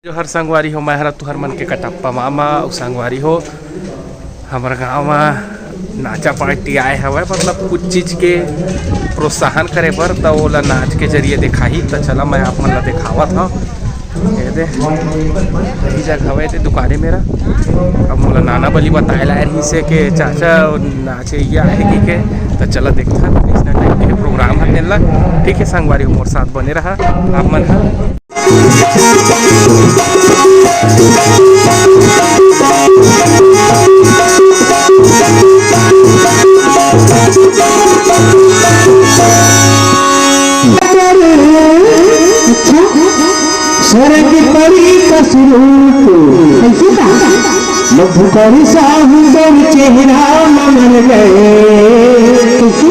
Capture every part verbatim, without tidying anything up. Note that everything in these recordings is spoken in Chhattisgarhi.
जोहार संगवारी हो, मैं हरा तुहर मन के कटप्पा मामा अउ संगवारी हो, हमर गांव म नाचा पार्टी आए हवय, मतलब कुछ चीज के प्रोत्साहन करे बर, त ओला नाच के जरिए दिखाही। त चला, मैं आप मन ला दिखावत हव। ये दे, यही जगह हवय ते दुकाने मेरा। अब मोला नाना बली बताए ला रहिस हे के चाचा नाचे ये आहे कि के, त चला देखथन कइसना टाइप के प्रोग्राम हर तेन ला। ठीक है संगवारी हो, मोर साथ बने रहा आप मन ह। अच्छा, सरग परी कस रूप। कैसे का? मधुकर साहू तोर चेहरा नमन गए। कैसे?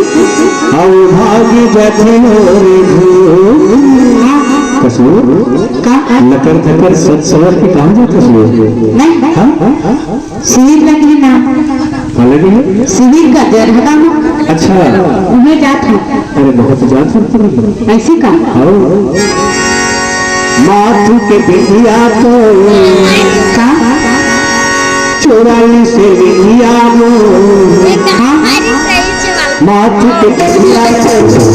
हम भागी जथनोर धूप। हाँ। कसूर? का? लकर थकर सत सवर के कहाँ जात हस? नहीं। हाँ? शिविर लगे ना। हाँ, लगे है। शिविर का जर हटा हूँ। अच्छा। उन्हें जात हूँ। अरे, बहुत जात हूँ। ऐसे का? हाँ। माथु के बिंदिया तो का? चोराई से बिंदिया लो। हाँ। माथ के बिंदिया को,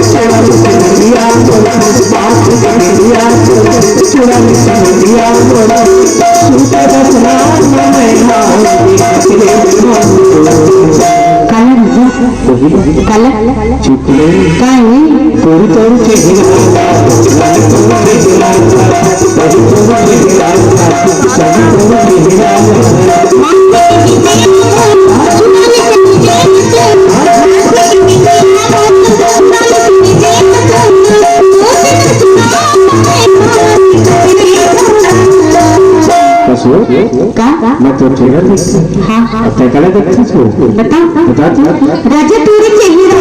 चोरा के बिंदिया को, माथ के बिंदिया को, चोरा के बिंदिया को, सूता रखना मैं हाथ में। काला भैया। काला। चुप रहे। काहे? तोरी तोरी चेहरा। का? मैं तो चेहरा देखती। हाँ। अब तय कला देखती इसको। बता। बता तू। राजा तोरी चेहरा।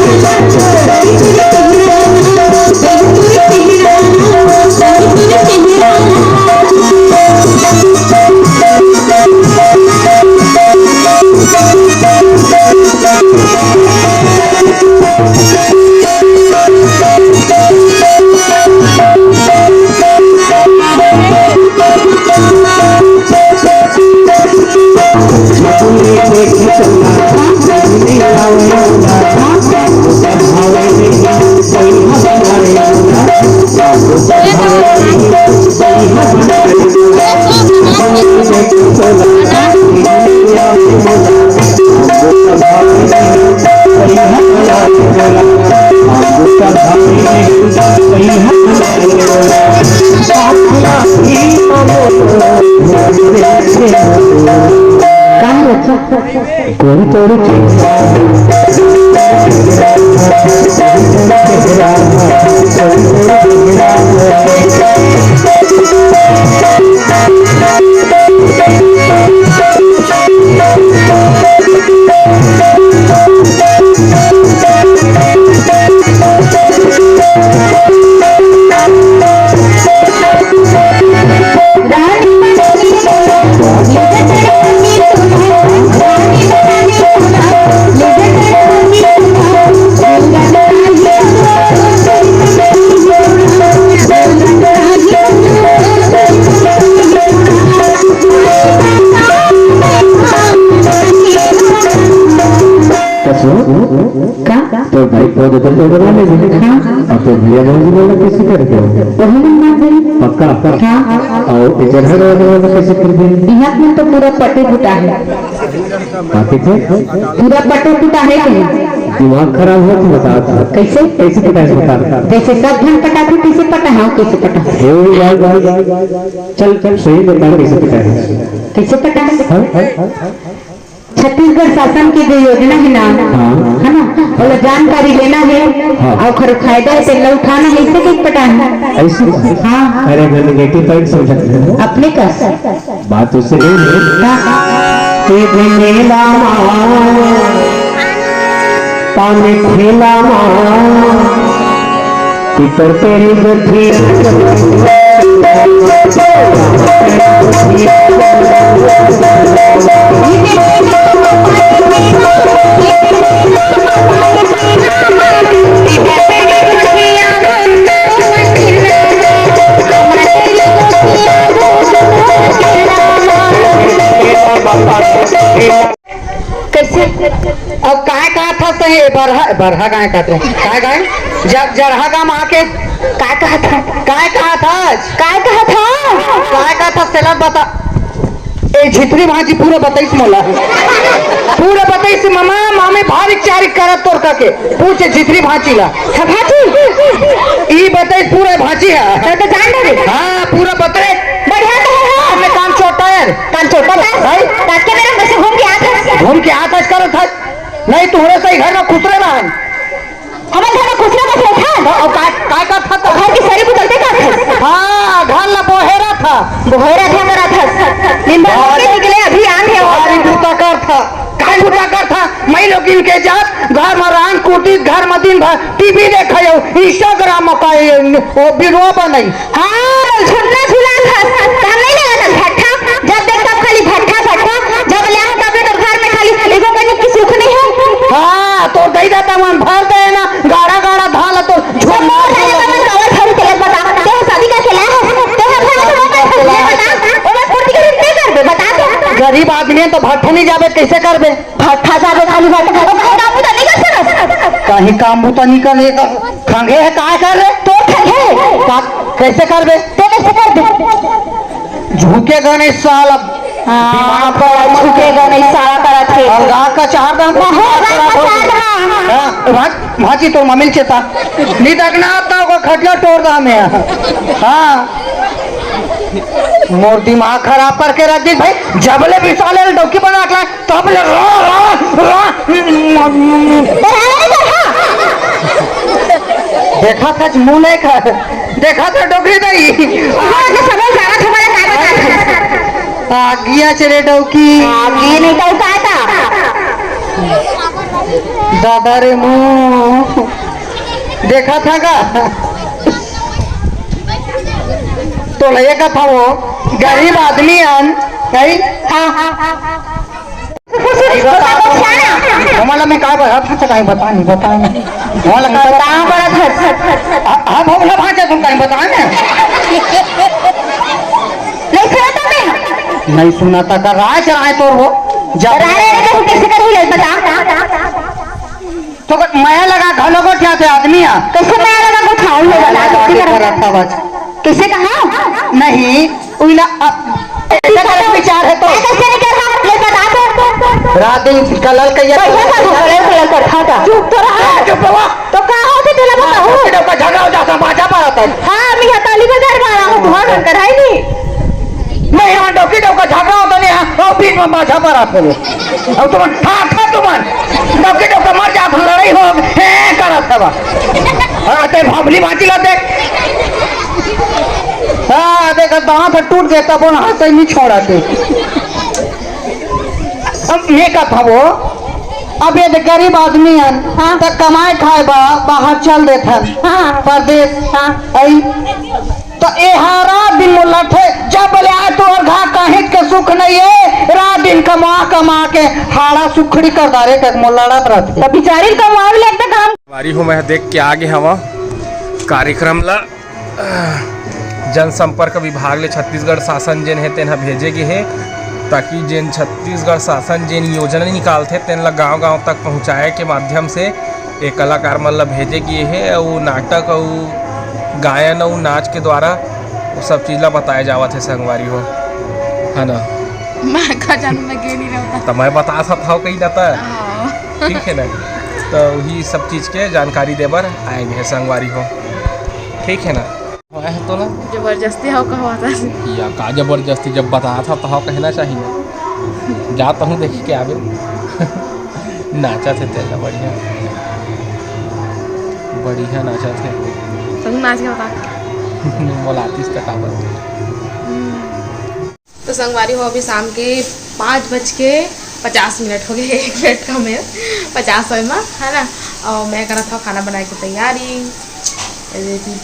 का? तो भाई को तो तुम तो बना लेंगे। हाँ। अब तो भैया भाई बोला कैसे कर दो? वही ना भाई। पक्का? हाँ। और इधर है वाला वाला कैसे कर देंगे? यहाँ में तो पूरा पटे फुटा है। बाकी थे? पूरा पटे फुटा है कि नहीं? दिमाग खराब हो तो बता दो। कैसे? कैसे पटा है बता? जैसे सब धन पटा थे, कैसे पटा है, कैसे पटा है? हे भाई, भाई, भाई, भाई, चल, चल, सही बता, कैसे पटा है? कैसे पटा है? हाँ, हाँ, हाँ। छत्तीसगढ़ शासन के जो योजना है ना, हाँ। है ना, ओला जानकारी लेना है, हाँ। और ओकर फायदा है, तेला उठाना है, ऐसे कैसे पटा है? ऐसे? हाँ। अरे, मैं नेगेटिव पॉइंट समझत हूँ। अपने का? बात उससे नहीं है। हाँ। के मेला मा, पान ठेला मा, पितर तेरी गठी। था सही, बरहा, बरहा गाय काट रहे। काय गाय? जब जरहा गांव आके काय कहा था? काय कहा था? काय कहा था? काय कहा था? सेला बता। ए झितरी भांची पूरा बताइस मोला। पूरा बताइस, "मामा, मामी भारी चारी करत तोर कके।" पूछे झितरी भांची ला। हाँ, भांची। ई बताइस पूरा भांची है। तो, तो जान दे। हाँ, पूरा बताए। बढ़िया तो है, हाँ। अपने काम छोटा है। काम छोटा था। भाई। रात के बेरा में से घूम के आता है। घूम के आता है, करत है। नहीं, तुम्हारे सही घर में खुसरे ना है। हमर घर में खुसरा बस रहिथे। हाँ, अउ काय, काय करत हस? घर के सरी कुचलते करत हस। हाँ, घर ला बोहेरत हस। बोहेरत हस, करत हस। दिन भर हाँ। बोलते निकले, अभी आन हे। भारी बूता करत हस। काय बूता करत हस? मैं लोग इनके जात, घर में रांध कूटी, घर में दिन भर टीवी देखे हो, Instagram में काय, वो वीडियो बनाई। हाँ, झुलना झुला था, तब नहीं लगा था भट्ठा, जब देख तब खाली भट्ठा, भट्ठा, जब ले आए तब ले तो घर में खाली एगो कनिक के सुख नहीं है। हाँ, तो दई देता मन भर दे ना, गाड़ा गाड़ा धान ला तो सब झुलना मोर है, झुला। अपन कवर भरू तेल बता, ते शादी करके लाए है, ते हर घर में बता, ये बता, ओमे पूर्ति के ते करबे, बता दे। गरीब आदमी है तो भट्ठा नहीं जाबे, कैसे करबे? भट्ठा जाबे खाली भट्ठा, तो कहीं काम तो नहीं कर सकत। कहीं काम तो नहीं कर लेगा। खंगे है, काय कर रे? तो खंगे। का, कैसे करबे? तो कैसे करबे? झुकेगा नहीं साला। हाँ, दिमाग बड़ा झुकेगा नहीं साला करत है। और रात का चार दाम। हाँ, रात का चार दाम। हाँ, भाग, भाजी तोर मम्मी ल चेता। नी तक ना आता होगा, खटिया तोड़ दाम है। हाँ। मोर दिमाग खराब करके रख दी भाई। जबले विशाल डौकी बना के लाए, तब ले रा, रा, रा। देखा था मुंह नहीं खा, देखा था डोकरी दई। हाँ, तो समझ जाना तुम्हारा का बता था। आ गया चले डौकी। आ गया नहीं तो का था? दादा रे मुंह। देखा था का? तो लइका था वो, गरीब आदमी अन, भाई। हाँ, हाँ, हाँ, हाँ, हाँ। हमारा मैं का बता था, कहीं बता नहीं, बता नहीं। हमारा का बता, बता, बता। आ, हम, हम ना भांचे, तुम कहीं बता ना। नहीं सुना था मैं। नहीं सुना था का? राय चलाए तो वो। जब राय रे, कैसे, कैसे कर हुई, बता। तो मया लगा घलो गोठिया थे आदमी आ। कैसे मया लगा गोठिया? उन लोग मया लगा गोठिया के थे। करत था बस। कैसे कहा? नहीं, उइला अब ऐसा गलत विचार है तो। मैं कैसे नहीं कर रहा? ये बता तो। रात दिन कलर कइया। कैसे कर रहा? कलर, कलर कर, हाँ का? चुप तो रहा। चुप रहा। तो का हो थे तेला बताओ? हाँ, तो का झगड़ा हो जाता, बाजा पड़ा था। हाँ, मैं यहाँ ताली बजा रहा हूँ, तुम्हारा घर का है नहीं। नहीं, यहाँ डौकी डौका झगड़ा होता नहीं, हाँ, और बीच में बाजा पड़ा था। अब तुम, हाँ, खा तुम। डौकी डौका मर जात, लड़ाई हो, हे, करत हवा। हाँ, ते भभली बाजी ला देख। हाँ, देख, दांत टूट गए, तब वो हाथ से नहीं छोड़ा थे। अब मैं का था वो, अब ये गरीब आदमी हन, हाँ। त कमाए खाए बा, बाहर चल देथन, हाँ। परदेस, हाँ। आई। त ए हा रात दिन मोर लड़थे, जब ले आए तोर घर कहीं के सुख नहीं है, रात दिन कमा कमा के हाड़ा सुखड़ी कर डारे के मोर लड़त रहथे। त बिचारी कमाए ले त काम। बारी हो मैं देख के आगे हवा कार्यक्रम ला। जनसंपर्क विभाग ले छत्तीसगढ़ शासन जेन हे, तेन ह भेजे गे हे, ताकि जेन छत्तीसगढ़ शासन जेन योजना निकालथे, तेन ल गांव-गांव तक पहुंचाए के माध्यम से ए कलाकार मन ल भेजे गे हे। अउ नाटक अउ गायन अउ नाच के द्वारा वो सब चीज ल बताए जावत हे, संगवारी हो, है ना? मैं का जानू, मैं गे नहीं रहता। त मैं बता सकत हव कहीं ना त। हाँ। ठीक है ना? त वही सब चीज के जानकारी दे बर आए गे हे, संगवारी हो, ठीक है ना? होय हे तोला? जबरदस्ती हव कहवा था। या का जबरदस्ती, जब बतात हव तहव कहना चाहिए। जात हूँ देख के आबे। नाचत हे तेला बढ़िया। बढ़िया नाचत हे। तहूँ नाच के बता। मोला आतिस त काबर। हम्म। तो संगवारी हो, अभी शाम के पाँच बज के पचास मिनट हो गए, एक मिनट कम है, पचास होए मा, है ना। और मैं करत हव खाना बनाए के तैयारी। ये देखी,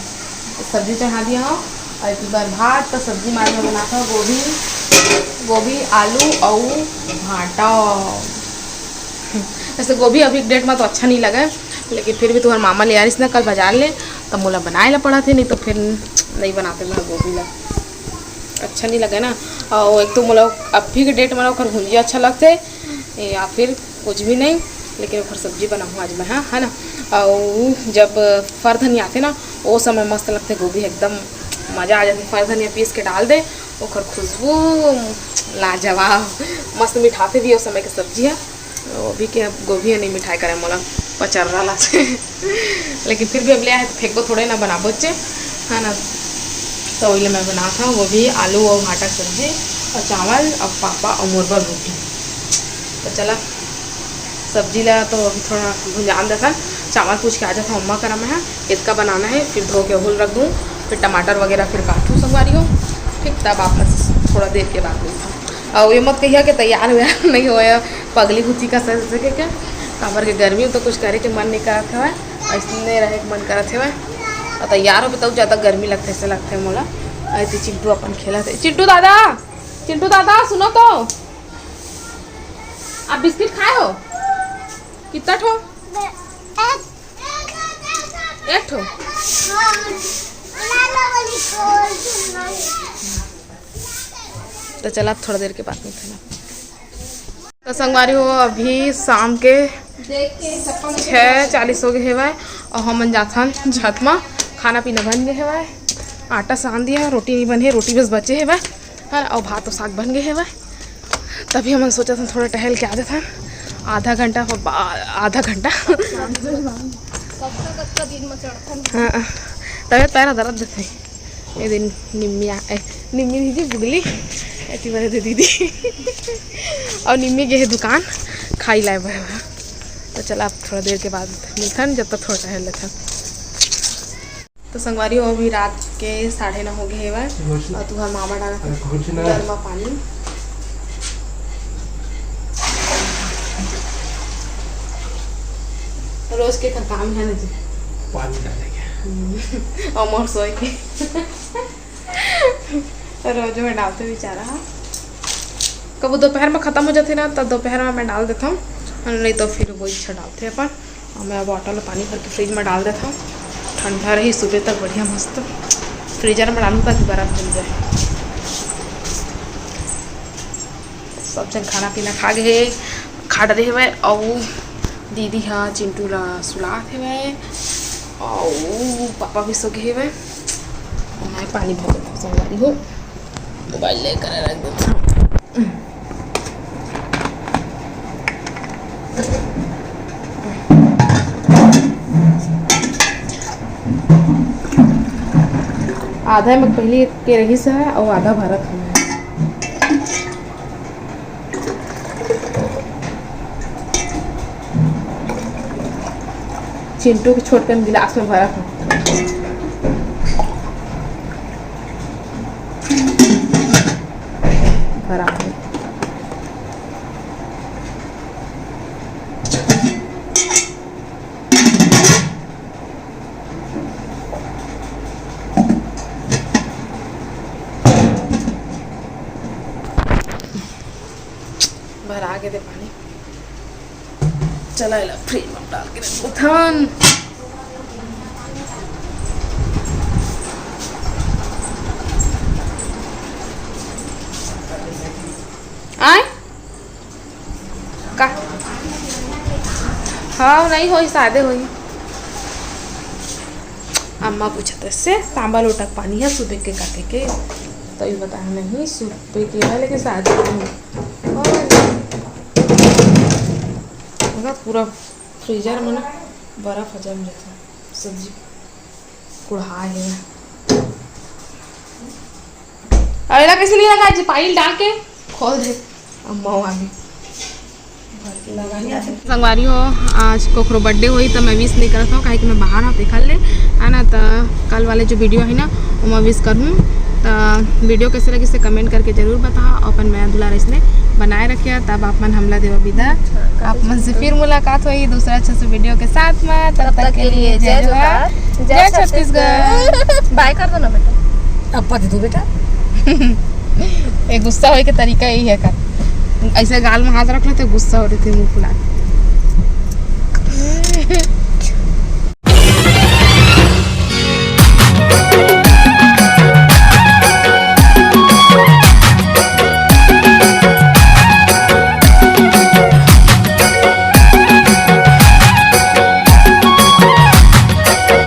सब्जी चढ़ा दिया हूँ और एक बार भात, तो सब्जी मार में बनात हव गोभी, गोभी, आलू और भाटा। वैसे गोभी अभी डेट में तो अच्छा नहीं लगे, लेकिन फिर भी तुम्हारे मामा ले आ रही ना कल बाजार ले, तो मोला बनाए ला पड़ा थे, नहीं तो फिर नहीं बनाते मैं गोभी ला। अच्छा नहीं लगे ना। और एक तो मोला अभी के डेट में ओकर भुंजिया अच्छा लगथे, या फिर कुछ भी नहीं। लेकिन ओखर सब्जी बनाहूँ आज मैं, हाँ, है ना। अउ जब फर धनिया आथे ना, ओ समय मस्त लगथे गोभी, एकदम मजा आ जाथे। फर धनिया पीस के डाल दे, ओखर खुशबू लाजवाब, मस्त मिठाथे भी ओ समय के सब्जी ह। अभी के अब गोभी ह नहीं मिठाई करे मोला, पचर्रा ला। लेकिन फिर भी अब ले आए तो फेंकबो थोड़े ना, बनाबो चे, है ना। तो ओइले मैं बनात हूँ गोभी, आलू अउ भाटा सब्जी अउ चावल अउ पापा अउ मोर बर रोटी। तो चला सब्जी ला तो अभी थोड़ा भुंजान देथन, चावल पूछ के आ जाता हूँ अम्मा करा मैं, हाँ, कितका बनाना है, फिर धो के ओहू ल रख दूँ, फिर टमाटर वगैरह फिर काटूँ संगवारी हो, ठीक, तब आप थोड़ा देर के बाद मिलता हूँ। और ये मत कहिया कि तैयार हुआ नहीं हुआ, पगली बुच्ची का सज सके क्या, काबर के गर्मी में तो कुछ करे के मन नहीं करत हवय, ऐसने रहे के मन करत हवय, और तैयार हो तब ज़्यादा गर्मी लगथे, ऐसे लगथे मोला। ऐसे चिंटू अपन खेलत हे, चिंटू दादा, चिंटू दादा सुनो तो, आप बिस्किट खाए हो? कितना ठो? एक ठो। तो चला, थोड़ा देर के बाद मिलते हैं। तो संगवारी हो, अभी शाम के छः चालीस हो गए हेवय और हमन जाथन छत मा खाना पीना बन गए हेवय। आटा सान दिया, रोटी नहीं बने, रोटी बस बचे हेवय, है ना, और भात और साग बन गए हेवय। तभी हमन सोचत हन थोड़ा टहल के आ जाथन, आधा घंटा हो बा-, आधा घंटा। हाँ, तबियत पैरा दर्द देथे। ए दिन निम्मी आ, ए, निम्मी नहीं जी, बुगली, एती बने दे दीदी। और निम्मी गे हे दुकान खाई लाए बर। तो चला, अब थोड़ा देर के बाद मिलथन, जब तक थोड़ा टहल लेथन। तो संगवारी हो, अभी रात के साढ़े नौ हो गए हेवय और तुहर मामा डालत हे गरमा पानी। रोज के एकर काम है ना जी, पानी डाले के। हम्म। और मोर सोए के। रोज में डालते बेचारा हा। कबो दोपहर में खत्म हो जाथे ना, तब दोपहर में मैं डाल देता हूँ, नहीं तो फिर वो इच्छा डालते अपन। और मैं अब bottle में पानी भर के fridge में डाल देता हूँ, ठंडा रही, सुबह तक बढ़िया मस्त। Freezer में डालूँ ताकि बर्फ जम जाए। सब झन खाना पीना खा गए, खा डरे हवय, अउ दीदी हा चिंटू ला सुलात हवय, अउ पापा भी सो गए हवय। मैं पानी भर देता हूँ संगवारी हो, मोबाइल लेकर रख देता हूँ। आधा में पहले के रहिस हे अउ आधा भरत हे। चिंटू के छोटकन गिलास में भरत हे। भरा हे। भरा के दे पानी। चला, एला fridge में डाल के रख देथन। आय? का? हाँ, नहीं होई, सादे होई। अम्मा पूछत हे, से तांबा लोटा के पानी हे सुबह के काके के? तो ये बताया नहीं, सुबह के है, लेकिन सादे नहीं। और देखा, पूरा freezer में ना बर्फ ह जम जाता, सब्जी कुढ़ा है। अरे ला कैसे नहीं लगा जी, पाइल डाल के खोल दे। अम्मा आ गई। संगवारी हो, आज कोखरो birthday होई त मैं wish नहीं करत हूँ, काहे कि मैं बाहर हूँ, देखा ले, है ना। त कल वाले जो video है ना, वो मैं wish करहूँ। त video कैसे लगी से comment करके जरूर बताओ, अपन मया दुलार इसने बनाए रखे, तब आप मन हमला देवा विदा। आप मन से फिर मुलाकात होई दूसरा अच्छा से video के साथ में। तब तक के लिए जय जोहार, जय छत्तीसगढ़। Bye कर दो ना बेटा। अब पति तू बेटा। ए गुस्सा होए के तरीका यही है का, ऐसे गाल में हाथ रख लेते, गुस्सा हो रही थी, मुंह फुला।